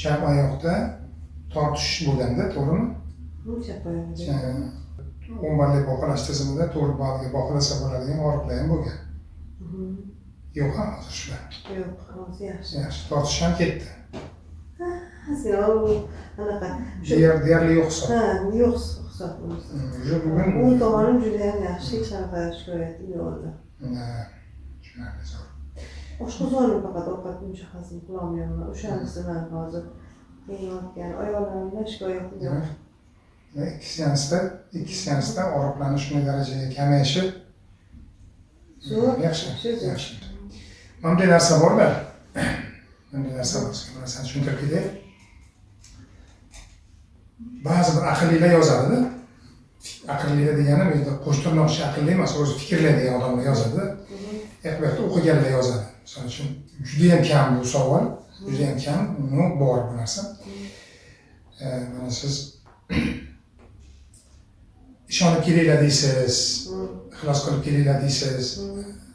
Chap oyoqda tortishish bo'lganda, to'g'rimi? Chap oyog'ida. 10 ballik baholash tizimida 4 ballga baholasa bo'ladigan og'riqlar ham bo'lgan. Yo'q, ha, hozir shular? Yo'q, hozir yaxshi. Yaxshi, tortish ham ketdi. Ozgina u anaqa shu. Deyarli yo'q hisob. Ha, yo'q hisob unisi. Уже bugun O'ng tomonim judayam yaxshi, hech qanaqa shikoyatim yo'q edi. Ha, tushunarli, zo'r. Oshqozonim faqat ovqat uncha hazm qilolmayapman. O'shanisi man hozir qiynayotgan. Oyoqlarimdan shikoyatim yo'q. Demak, ikki seansda og'riqlarni shunday darajaga kamayishi Zo'r. yaxshi, Yaxshi, zo'r. yaxshi. Mana bunday narsa borda, bunday narsa bor, sizga bir narsani tushuntirib ketay. Ba'zi bir aqllilar yozadida, aqllilar degani bu yerda qo'sh tirnoqcha aqlli emas, o'zi fikrlaydigan odamlar yozadida, bu yoqda o'qiganlar yozadi. Misol uchun, judayam kam bu savol, judayam kam, но bor bu narsa. Mana siz ishonib kelinglar deysiz, ixlos qilib kelinglar deysiz.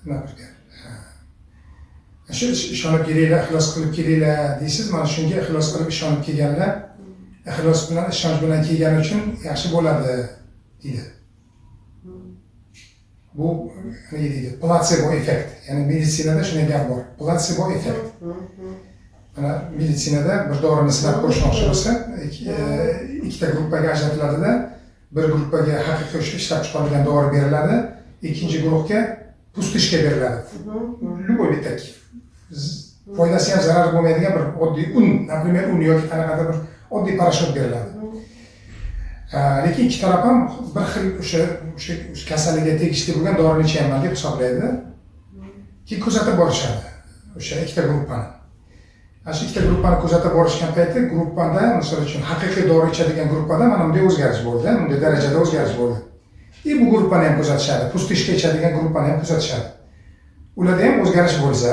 Nima bir gap. Ha. Shu ishonib kelinglar, ixlos qilib kelinglar deysiz. Mana shunga ixlos qilib, ishonib kelganlar, ixlos bilan, ishonch bilan kelgani uchun yaxshi bo'ladi deydi. Bu nima deydi? Platsebo effekt. Ya'ni meditsinada shunday gap bor. Platsebo effekt. Mana meditsinada bir dorini sinab ko'rishmoqchi bo'lsa, ikkita gruppaga ajratiladida, bir gruppaga haqiqiy o'sha ishlab chiqarilgan dori beriladi, ikkinchi guruhga пустышка beriladi. Любой bitta foydasi ham, zarari bo'lmaydigan bir oddiy un, например, un yoki qanaqadir bir oddiy порошок beriladi. Lekin ikki taraf ham bir xil o'sha kasallikka tegishli bo'lgan dorini ichyapman deb hisoblaydi. Keyin kuzatib borishadi o'sha ikkita gruppani. Ana shu ikkita gruppani kuzatib borishgan payti gruppada, misol uchun, haqiqiy dori ichadigan gruppada mana bunday o'zgarish bo'ldi, bunday darajada o'zgarish bo'ldi. И bu gruppani ham kuzatishadi, пустышка ichadigan gruppani ham kuzatishadi. Ularda ham o'zgarish bo'lsa,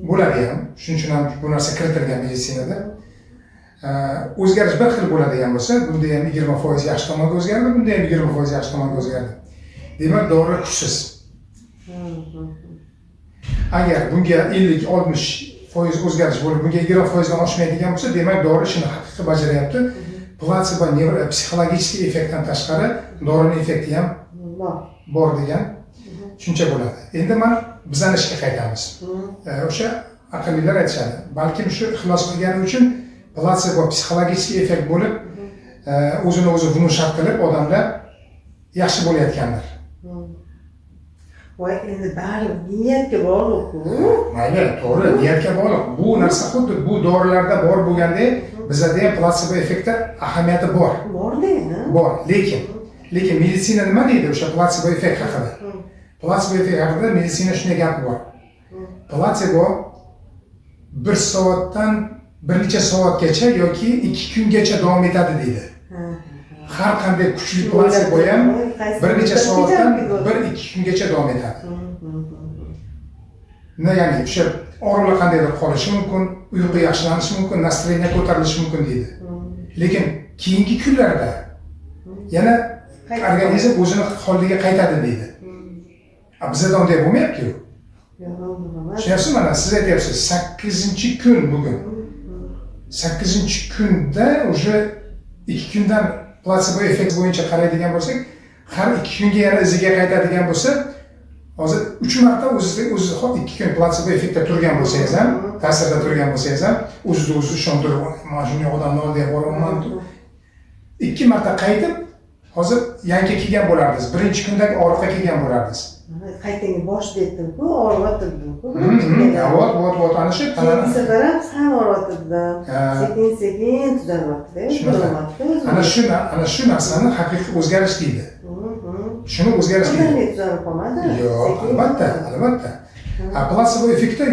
bo'ladi ham, shuning uchun ham bu narsa kiritilgan meditsinada. O'zgarish bir xil bo'ladigan bo'lsa, bunda ham 20% yaxshi tomonga o'zgardi, bunda ham 20% yaxshi tomonga o'zgardi. Demak, dori kuchsiz. Agar bunga 50-60% o'zgarish bo'lib, bunga 20%dan oshmaydigan bo'lsa, demak, dori ishini haqiqiy bajaryapti. Platsebo psixologический effektdan tashqari dorini effekti ham Bor. bor degan tushuncha bo'ladi. Endi mana bizani ishga qaytamiz. O'sha aqllilar aytishadi, balkim shu ixlos qilgani uchun platsebo psixologический effekt bo'lib, o'zini o'zi внушать qilib, odamlar yaxshi bo'layotgandir. Voy, endi baribir niyatga bog'liq-ku. Mayli, to'g'ri, niyatga bog'liq. Bu narsa xuddi bu dorilarda bor bo'lgandek, bizada ham platsebo effekti ahamiyati bor. Bor-da. Bor, lekin meditsina nima deydi o'sha platsebo effekt haqida? Platsebo effekt haqida meditsina shunday gapi bor: platsebo bir soatdan bir necha soatgacha yoki 2 kungacha davom etadi deydi. Har qanday kuchli platsebo ham bir necha soatdan 1-2 kungacha davom etadi. Ya'ni o'sha og'riqlar qandaydir qolishi mumkin, uyqu yaxshilanishi mumkin, настроение ko'tarilishi mumkin deydi. Lekin keyingi kunlarda yana organizm o'zini holiga qaytadi deydi. A bizada unday bo'lmayaptiku. Yo'q, nima? Tushunyapsizmi? Mana siz aytyapsiz, 8-kun bugun. 8-kunda уже 2 kundan platsebo effekt bo'yicha qaraydigan bo'lsak, har 2 kunga yana iziga qaytadigan bo'lsa, hozir uch marta o'zizda o'zi 2 kun platsebo effektda turgan bo'lsangiz ham, ta'sirda turgan bo'lsangiz ham, o'zida o'zi ishontirib, mana shunday odamni oldiga boryapman, ikki marta qaytib, hozir yangi kelgan bo'lardingiz, birinchi kundagi og'riqqa kelgan bo'lardingiz. Qaytanga boshida aytdim-ku, og'riyotgandim-ku. Вот, вот, вот, ana shu. Keyingi safar ham sal og'riyotgandim. Sekin sekin tuzalyapti-da, Shunaqa. o'zi. Ana shu narsani haqiqiy o'zgarish deydi. Shuni o'zgarish deydi. Birdaniga tuzalib qolmadi. Yo'q, Sekin. albatta. A platsebo effektda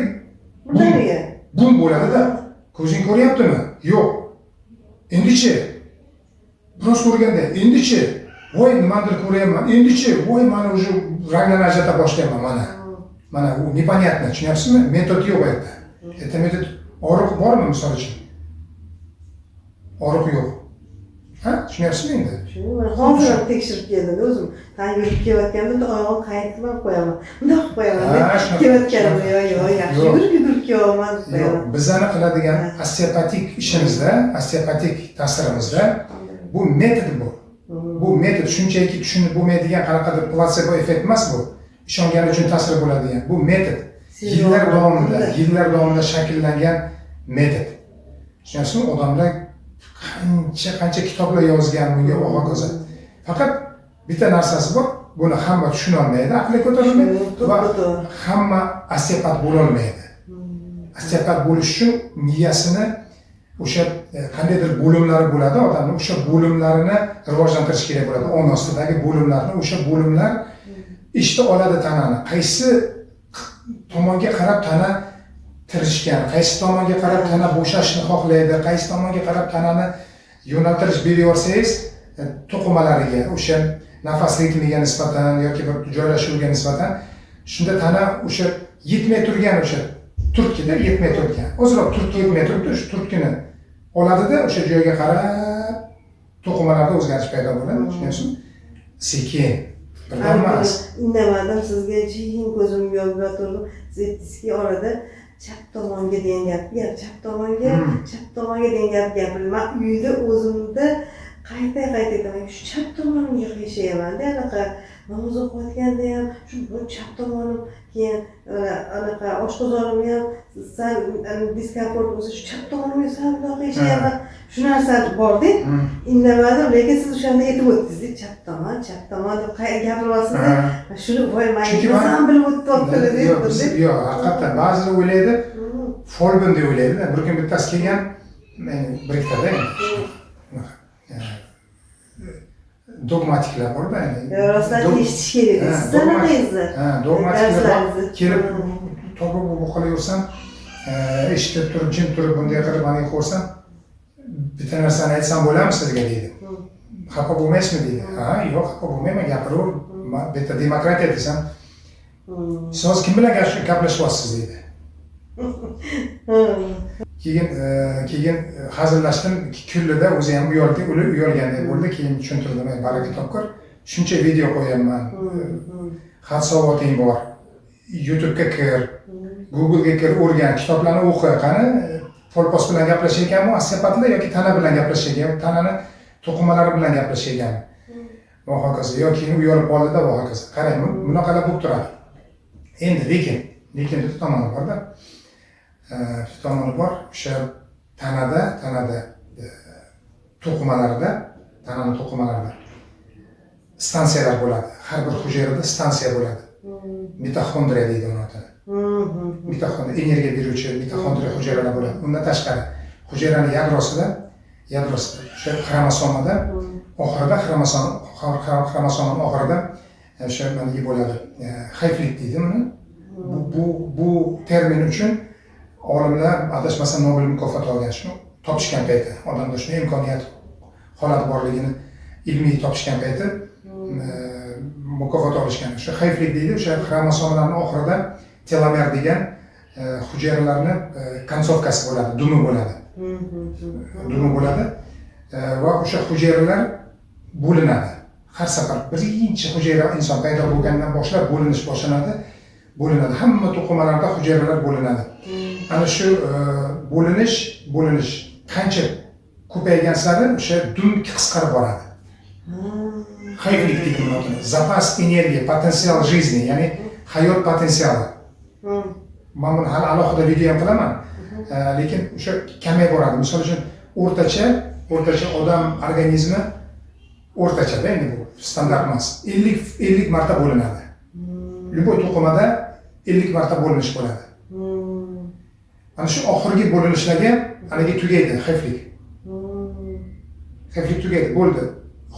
Birdaniga. bum bo'ladida. Ko'zing ko'ryaptimi? Yo'q. Endichi? Biroz ko'rganda, endichi? Voy, nimanidir ko'ryapman. Endichi? Voy, mana уже ranglarni ajrata boshlayapman mana. Mana u непонятно, tushunyapsizmi? Metod yo'q u yerda. Yerda metod, og'riq bormi, misol uchun? Og'riq yo'q. Ha, tushunyapsizmi endi? Shuni hozir ham tekshirib keldim o'zim. Tan yurib kelayotganda oyog'im qaytib qo'yaman. Bundoq qilib qo'yaman. Kelayotganimda yo yo yaxshi yugurib yugurib kelyapman deb Yo'q, qo'yaman. Bizani qiladigan osteopatik ishimizda, osteopatik ta'sirimizda bu metod bu. Bu metod shunchaki tushunib bo'lmaydigan qanaqadir platsebo effekt emas bu. Ishongani uchun ta'sir bo'ladigan. Bu metod. Yillar davomida, yillar davomida shakllangan metod. Tushunyapsizmi? Odamlar qancha qancha kitoblar yozgan bunga va hokazo. Faqat bitta narsasi bor, buni hamma tushunolmaydi, aqli ko'tarilmaydi va hamma osteopat bo'lolmaydi. Osteopat bo'lish uchun miyasini o'sha qandaydir bo'limlari bo'ladi odamni, o'sha bo'limlarini rivojlantirish kerak bo'ladi. Ong ostidagi bo'limlarni, o'sha bo'limlar eshita oladi tanani. Qaysi tomonga qarab tana tirishgan, qaysi tomonga qarab tana bo'shashni xohlaydi, qaysi tomonga qarab tanani yo'naltirish berib yuborsangiz, to'qimalariga, o'sha nafas ritmiga nisbatan yoki bir joylashuviga nisbatan, shunda tana o'sha yetmay turgan o'sha turtkida yetmay turgan, ozroq turtki yetmay turibdi, o'sha turtkini oladida o'sha joyga qarab to'qimalarda o'zgarish paydo bo'ladi. Tushunyapsizmi? Sekin, birdan emas. Indamadim sizga, jim ko'zimga yopib yotirdim. Siz aytdingizki, orada chap tomonga degan gap gap, chap tomonga, chap tomonga degan gap gapirdim. Man uyda o'zimda qayta qayta aytaman, shu chap tomonimga qiyshayamanda, anaqa namoz o'qiyotganda ham shu bu chap tomonim, keyin anaqa oshqozonimni ham sal diskomfort bo'lsa, shu chap tomonimga sal bundoq qiyshayaman. Shu narsa borda, indamadim, lekin siz o'shanda aytib o'tdingiz, chap tomon, chap tomon deb gapiryapsiz. Shuni voy, man aytmasam bilib o'tyaptilar deb. Yo'q, haqiqatdan ba'zilar o'ylaydi, folbin deb o'ylaydi. Bir kun bittasi kelgan, bir ikkitada endi dogmatiklar borda endi. Rostdan eshitish kerak. Siz anaqangizni. Ha, dogmatiklar bor. Kelib topib bu qilaversam, eshitib turib, jim turib bunday qilib mana ko'rsam, bitta narsani aytsam bo'ladimi sizga deydi. Xafa bo'lmaysizmi deydi. Ha, yo'q, xafa bo'lmayman, gapiraver. Bu yerda demokratiya desam, siz hozir kim bilan gaplashyapsiz deydi. Keyin hazillashdim, kuldida, o'zi ham uyaldi, uyalgandek bo'ldi. Keyin tushuntirdim, baraka topkur, shuncha video qo'yapman, xat savoting bor, YouTube'ga kir, Google'ga kir, o'rgan, kitoblarni o'qi, qani folpos bilan gaplashayotganmi osteopatlar yoki tana bilan gaplashayotgan, tanani to'qimalari bilan gaplashayotganmi va hokazo. Yo keyin uyalib qoldida va hokazo. Qarang, bunaqalar bo'lib turadi. Endi lekin bitta tomoni borda. Bitta tomoni bor, o'sha tanada to'qimalarida, tanani to'qimalarida stansiyalar bo'ladi. Har bir hujayrada stansiya bo'ladi. Mitoxondriya deydi uni otini. Mitoxondriya energiya beruvchi mitoxondriya hujayralar bo'ladi. Undan tashqari hujayrani yadrosida o'sha xromosomada oxirida xromosomaning oxirida o'sha nima bo'ladi? Hayflik deydi buni. Bu termin uchun olimlar adashmasam Nobel mukofoti olgan, shuni topishgan payti, odamda shunday imkoniyat holati borligini ilmiy topishgan payti mukofot olishgan. O'sha hayflik deydi, o'sha xromosomalarning oxirida telomer degan hujayralarni konsovkasi bo'ladi, dumi bo'ladi. Dumi bo'ladi va o'sha hujayralar bo'linadi. Har safar birinchi hujayra inson paydo bo'lgandan boshlab bo'linish boshlanadi. Bo'linadi. Hamma to'qimalarda hujayralar bo'linadi. Ana shu bo'linish qancha ko'paygan sari o'sha dum qisqarib boradi. Hayflik deydi buni otini. Zapas energiya, potensial жизни, ya'ni hayot potensiali. Men buni hali alohida video ham qilaman. Lekin o'sha kamayib boradi. Misol uchun o'rtacha odam organizmi o'rtachada, endi bu standart emas. 50 marta bo'linadi. Любой to'qimada 50 marta bo'linish bo'ladi. Ana shu oxirgi bo'linishlarga haligi tugaydi hayflik. Hayflik tugaydi, bo'ldi.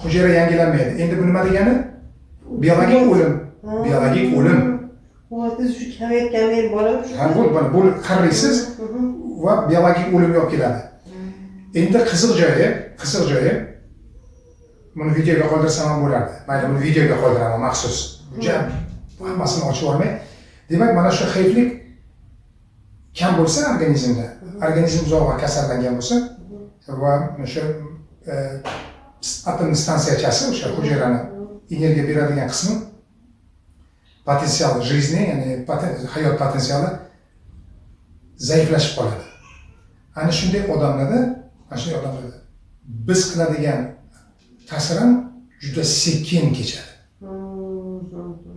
Hujayra yangilanmaydi. Endi bu nima degani? Biologik o'lim. Biologik o'lim. Quvvatingiz shu kamayib kamayib boradi. Ha, bo'l qaraysiz va biologik o'limga olib keladi. Endi qiziq joyi, buni videoga qoldirsam ham bo'lardi. Mayli, buni videoga qoldiraman maxsus. Bu hammasini ochib olmay. Demak, mana shu hayflik kam bo'lsa organizmda, organizm uzoq vaqt kasallangan bo'lsa va o'sha Atomli stansiyachasi, o'sha hujayrani energiya beradigan qismi, potensial жизни, ya'ni hayot potensiali zaiflashib qoladi. Ana shunday odamlarda biz qiladigan ta'sir ham juda sekin kechadi,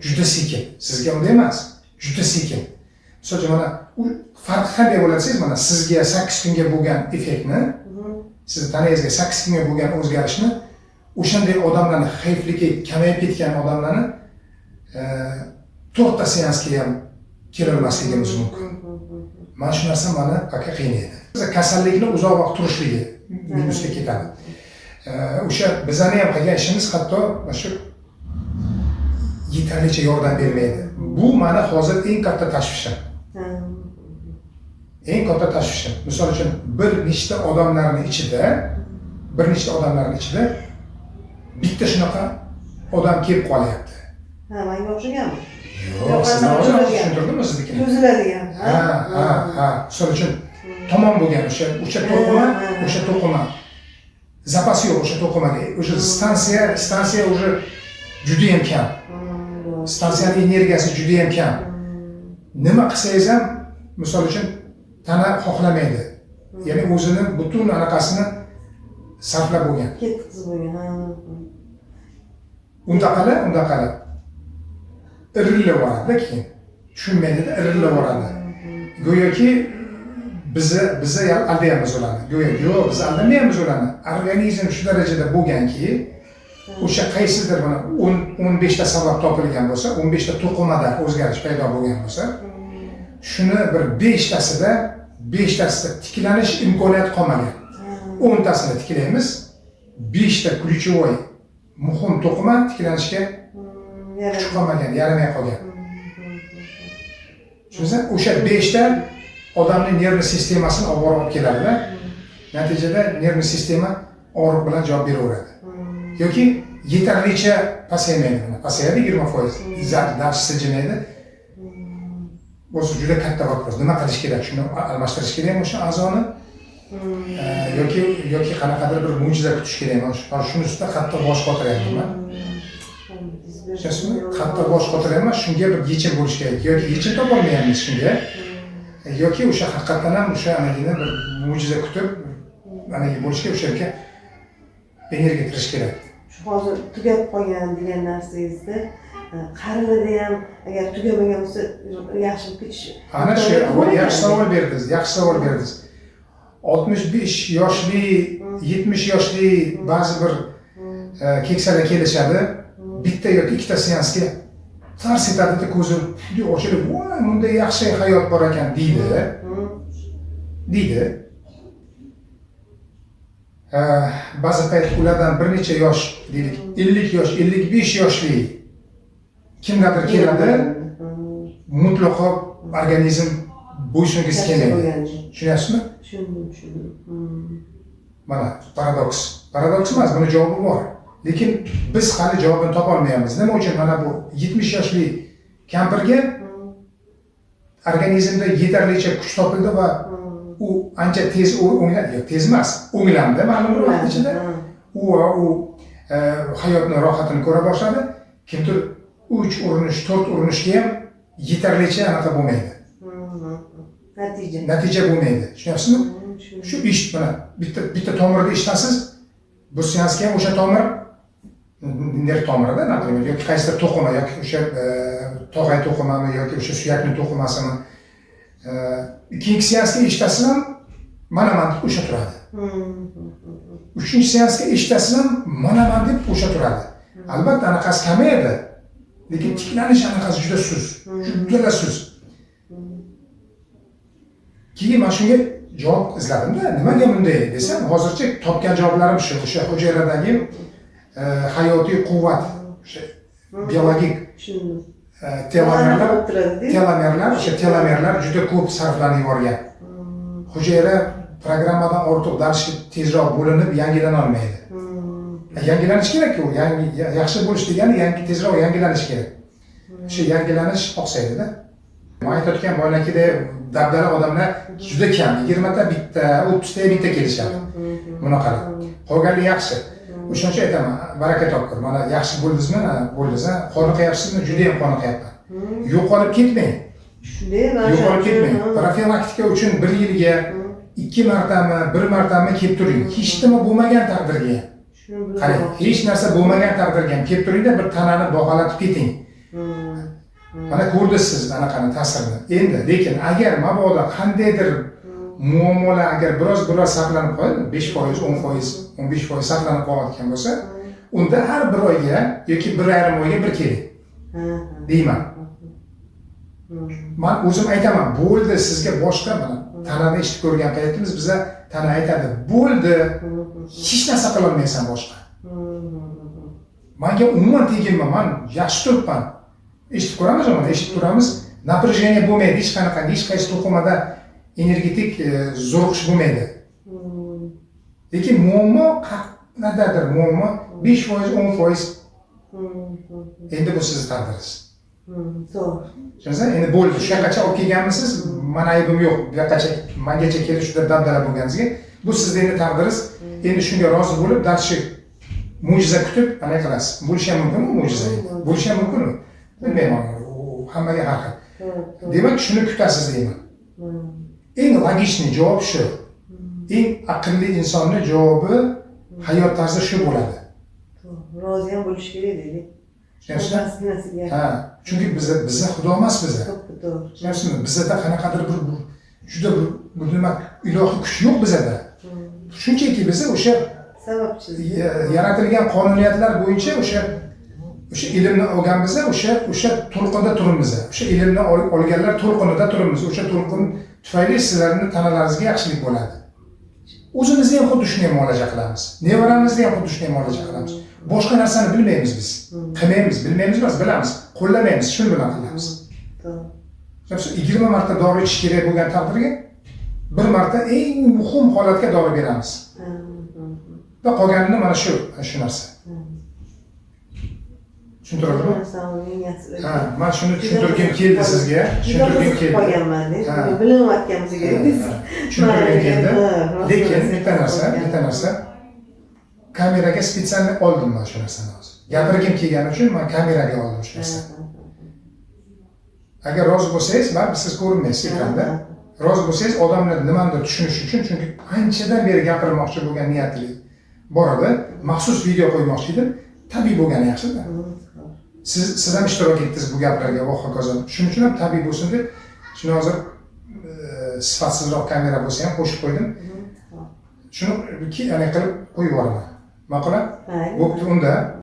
juda sekin. Sizga unday emas, juda sekin. Misol uchun, mana u farqi qanday bo'ladi desangiz, mana sizga 8 kunga bo'lgan effektni, sizni tanangizga 8 kunga bo'lgan o'zgarishni, o'shanday odamlarni, xavfligi kamayib ketgan odamlarni to'rtta seansga ham kelolmasligimiz mumkin. Mana shu narsa mani пока qiynaydi. Kasallikni uzoq vaqt turishligi minusga ketadi. O'sha bizani ham qilgan ishimiz hatto mana shu yetarlicha yordam bermaydi. Bu mani hozir eng katta tashvishim, eng katta tashvishim. Misol uchun, bir nechta odamlarni ichida bitta shunaqa odam kelib qolyapti. Ha, manga o'xshaganmi? Yo'q, sizni hozir tushuntirdimmi siznikini? Cho'ziladigan. Ha, misol uchun, tamom bo'lgan o'sha to'qima, o'sha to'qima запас i yo'q o'sha to'qimaga, o'sha stansiya уже judayam kam, stansiyani energiyasi judayam kam. Nima qilsangiz ham, misol uchun, tana xohlamaydi, ya'ni o'zini butun anaqasini sarflab bo'lgan. Ketqizib bo'lgan, ha. Undaqalar irillab yuboradida, keyin tushunmaydida, irillab yuboradi, go'yoki bizni aldayapmiz ularni go'yo. Yo'q, biz aldamayapmiz ularni. Organizm shu darajada bo'lganki, o'sha qaysidir, mana 10-15 ta sabab topilgan bo'lsa, 15 ta to'qimada o'zgarish paydo bo'lgan bo'lsa, shuni bir beshtasida tiklanish imkoniyati qolmagan. 10 tasini tiklaymiz, beshta ключевой, muhim to'qima tiklanishga kuchi qolmagan, yaramay qolgan. Tushundingizmi? O'sha beshta odamni nervni sistemasini olib borib olib keladida, natijada nervni sistema og'riq bilan javob beraveradi yoki yetarlicha pasaymaydi. Mana pasayadi 20%, дальше siljimaydi. O'zi juda katta вопрос: nima qilish kerak? Shuni almashtirish kerakmi o'sha a'zoni yoki qanaqadir bir mo'jiza kutish kerakmi? Hozir shuni ustida qattiq bosh qotiryapman. Tushunasizmi? Qattiq bosh qotiryapman. Shunga bir yechim bo'lishi kerak yoki yechim topolmayapmiz shunga, yoki o'sha haqiqatdan ham o'sha anagini bir mo'jiza kutib, anagi bo'lishga, o'sha yerga energiya kirish kerak. Shu hozir tugab qolgan degan narsangizda qarinida ham agar tugamagan bo'lsa, yaxshi bo'lib ketishi Ana shu, yaxshi savol berdingiz, yaxshi savol berdingiz. 65 yoshli, 70 yoshli ba'zi bir keksalar kelishadi, bitta yoki ikkita seansga tars etadida, ko'zi ochilib, "Voy, bunday yaxshi hayot bor ekan", deydi. Ba'zi payt ulardan bir necha yosh, deylik, 50 yosh, 55 yoshli kimlardir keladi, mutlaqo organizm bo'ysungisi kelmaydi. Tushunyapsizmi? Tushundim, tushundim. Mana paradoks. Paradoks emas, buni javobi bor, lekin biz hali javobini topolmayapmiz. Nima uchun mana bu 70 yoshli kampirga organizmda yetarlicha kuch topildi va u ancha tez o'nglandi, yo'q, tez emas, o'nglandi ma'lum bir vaqt ichida. U hayotni rohatini ko'ra boshladi. Kimdir uch urinish, to'rt urinishga ham yetarlicha anaqa bo'lmaydi. Natija. Natija bo'lmaydi, tushunyapsizmi? Tushundim. Shu ish, mana bitta tomirda eshitasiz, bu seansga ham o'sha tomir, nerv tomirida, например, yoki qaysidir to'qima, yoki o'sha tog'ay to'qimami yoki o'sha suyakni to'qimasimi, ikkinchi seansga eshitasiz ham, manaman deb o'sha turadi. Uchinchi seansga eshitasiz ham, manaman deb o'sha turadi. Albatta, anaqasi kamayadi, lekin tiklanish anaqasi juda sust, juda sust. Keyin man shunga javob izladimda, nimaga bunday desam, hozircha topgan javoblarim shu: o'sha hujayradagi hayotiy quvvat, o'sha biologik Tushundim. Telomerlar Bo'lib turadi. Telomerlar, o'sha telomerlar juda ko'p sarflanib yuborgan. Hujayra programmadan ortiq дальше tezroq bo'linib yangilana olmaydi. Yangilanish kerakku, yangi, yaxshi bo'lish degani yangi, tezroq yangilanish kerak. O'sha yangilanish oqsaydida. Man aytayotgan boyagida dabdala odamlar juda kam, 20 ta bitta, 30 ta bitta kelishadi bunaqalar. Qolganlar yaxshi. O'shaning uchun aytaman, baraka topkur, mana yaxshi bo'ldingizmi, bo'ldingiz, qoniqyapsizmi, judayam qoniqyapman. Yo'qolib ketmang. Shunday, yo'qolib ketmang. Profilaktika uchun bir yilga 2 martami, 1 martami kelib turing. Hech nima bo'lmagan taqdirga. Qarang, hech narsa bo'lmagan taqdirga ham kelib turingda, bir tanani baholatib keting. Mana ko'rdingiz siz anaqani ta'sirini. Endi lekin agar mabodo qandaydir muammolar agar biroz saqlanib qoladi, 5%, 10%, 15% saqlanib qolayotgan bo'lsa, unda har bir oyga yoki 1,5 oyga bir keling deyman. Men o'zim aytaman, bo'ldi sizga boshqa mana tanani eshitib ko'rgan paytimiz biza tana aytadi, bo'ldi, hech narsa qila olmaysan boshqa. Menga umuman teginma, men yaxshi turibman. Eshitib ko'ramiz, mana eshitib turamiz, напряжение bo'lmaydi, hech qanaqa, hech qaysi to'qimada energetik zo'riqish bo'lmaydi. Lekin muammo qanaqadir muammo 5%, 10% endi bu sizni taqdiringiz. To'g'ri. Tushundingizmi? Endi bo'ldi, shu yoqqacha olib kelganmisiz, mani aybim yo'q. Bu yoqqacha mengacha kelib shu dabdala bo'lganingizga, bu sizni endi taqdiringiz. Endi shunga rozi bo'lib, дальше mo'jiza kutib ana qilasiz. Bo'lishi ham mumkinmi mo'jiza? Bo'lishi ham mumkinmi? Bilmayman, u hammaga har xil. Demak, shuni kutasiz deyman. Eng логичный javob shu. Eng aqlli insonning javobi hayot tarzi shu bo'ladi. Rozi ham bo'lish kerak deydi. Tushunyapsizmi? Ha, chunki biza xudo emas biza. To'g'ri. Tushunyapsizmi? Bizada qanaqadir bir juda bir nima ilohiy kuch yo'q bizada. Shunchaki biza o'sha sababchi yaratilgan qonuniyatlar bo'yicha o'sha ilmni olganmiz, o'sha to'lqinda turibmiz. O'sha ilmni olganlar to'lqinida turibmiz. O'sha to'lqin tufayli sizlarning tanalaringizga yaxshilik bo'ladi. O'zimizni ham xuddi shunday muolaja qilamiz. Nevaramizni ham xuddi shunday muolaja qilamiz. Boshqa narsani bilmaymiz biz. Qilmaymiz, bilmaymiz emas, bilamiz. Qo'llamaymiz, shuni bilan qilamiz. To'g'ri. 20 marta dori ichish kerak bo'lgan taqdirga bir marta eng muhim holatga dori beramiz. Va qolganini mana shu narsa. Tushuntirdimmi? Ha, men shuni tushuntirgim keldi sizga. Tushuntirgim keldi. Bilmayotganimizga. Tushuntirgim keldi. Lekin bitta narsa kameraga специально oldim men shu narsani hozir. Gapirgim kelgani uchun men kameraga oldim shu narsani. Agar rozi bo'lsangiz, baribir siz ko'rinmaysiz ekranda. Rozi bo'lsangiz, odamlar nimanidir tushunishi uchun, chunki anchadan beri gapirmoqchi bo'lgan niyatli bor edi. Maxsus video qo'ymoqchi edim. Tabiiy bo'lgani yaxshi-da. Siz ham ishtirok etdingiz bu gaplarga va hokazo. Shuning uchun ham tabiiy bo'lsin deb shuni hozir sifatsizroq kamera bo'lsa ham qo'shib qo'ydim. Shuni qilib qo'yib yuboraman. Ma'qul? Bo'pti unda.